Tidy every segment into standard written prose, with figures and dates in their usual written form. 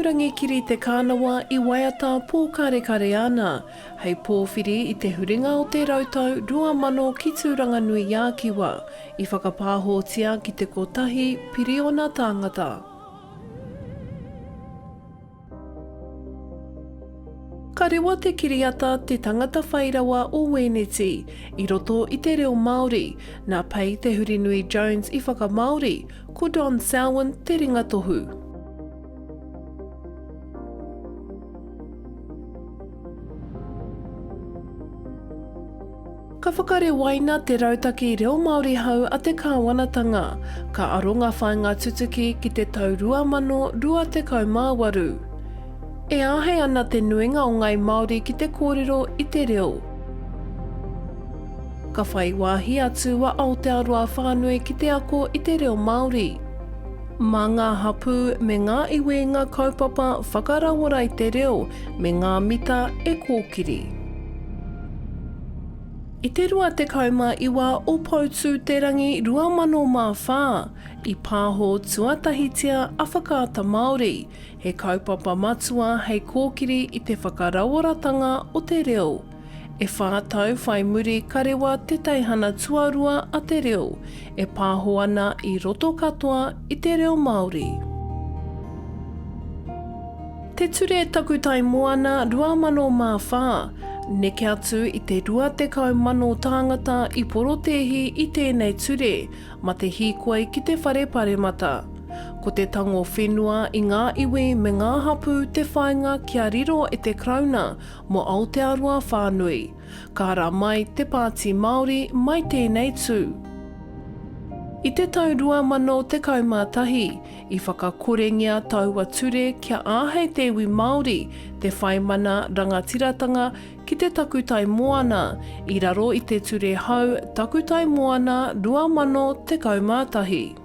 Taurangi Kiri Te Kānawa i waiata pōkarekare ana hei pōwhiri i te huringa o te rautau 2000 ki Tūranganui-ā-Kiwa, i whakapāhōtia ki te kotahi piriona tāngata. Ka rewa te kiriata Te Tangata Whairawa o Wēneti i roto i te reo Māori, nā Pei Te Hurinui Jones i whakamāori, ko Don Selwyn te ringatohu. Ka whakarewaina te rautaki reo Māori hou a te kāwanatanga, ka aro ngā whāinga tutuki ki te tau 2028. E āhei ana te nuinga o ngāi Māori ki te kōrero i te reo. Ka whai wāhi atu a Aotearoa whānui ki te ako i te reo Māori. Mā ngā hapū me ngā iwi ngā kaupapa whakarauora i te reo me ngā mita e kōkiri. I te 29 o Poutū-te-rangi 2004, i pāho tuatahitia a Whakaata Māori, he kaupapa matua hei kōkiri i te whakarauoratanga o te reo. E whā tau whai muri ka rewa te teihana tuarua a te reo, e pāho ana i roto katoa i te reo Māori. Te Ture Takutai Moana 2004, Neke atu i te 20,000 tāngata i porotēhi i tēnei ture ma te hīkoi ki te Whare Paremata. Ko te tango whenua i ngā iwi me ngā hapū te whāinga kia riro e te Karauna mō Aotearoa whānui. Ka ara mai te Pāti Māori mai tēnei tū. I te tau 2011, i whakakorengia taua ture kia āhei te iwi Māori te whai mana rangatiratanga ki te takutai moana i raro i te Ture Hou Takutai Moana 2011.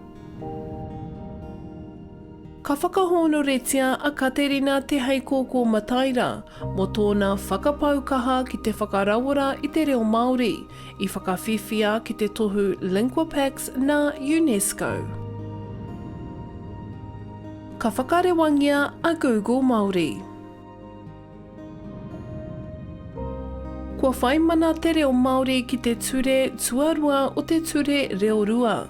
Ka whakahōnoretia a Katerina Te Heikōkō Mataira mō tōna whakapau kaha ki te whakarauora i te reo Māori, i whakawhiwhia ki te tohu Linguapax nā UNESCO. Ka whakarewangia a Google Māori. Kua whai mana te reo Māori ki te ture tuarua o te Ture Reo Rua.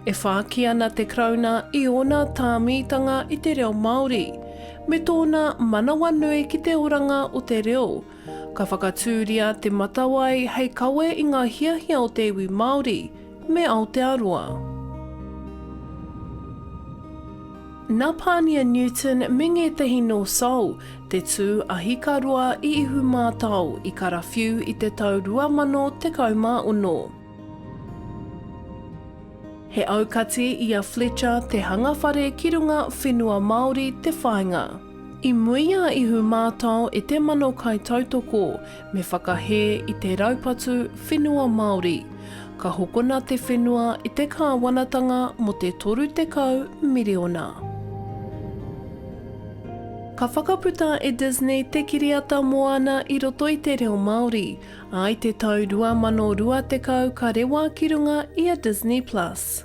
E whāki ana te Karauna i ōna tāmītanga i te reo Māori, me tōna manawanui ki te oranga o te reo. Ka whakatūria Te Matawai hei kawe i ngā hiahia o te iwi Māori me Aotearoa. Nā Pānia Newton me ngētehi nō Seoul te tū ahikaroa i Ihumātao i karawhiu i te tau 2016. He aukati i a Fletcher te hanga whare ki runga whenua Māori te whāinga. I muia a Ihumātao e te mano kaitautoko me whakahē i te raupatu whenua Māori. Ka hokona te whenua i te kāwanatanga mō te 30 miriona. Ka whakaputa e Disney te kiriata Moana i roto i te reo Māori, Ā, i te tau 2020 ka rewa ki runga i a Disney Plus.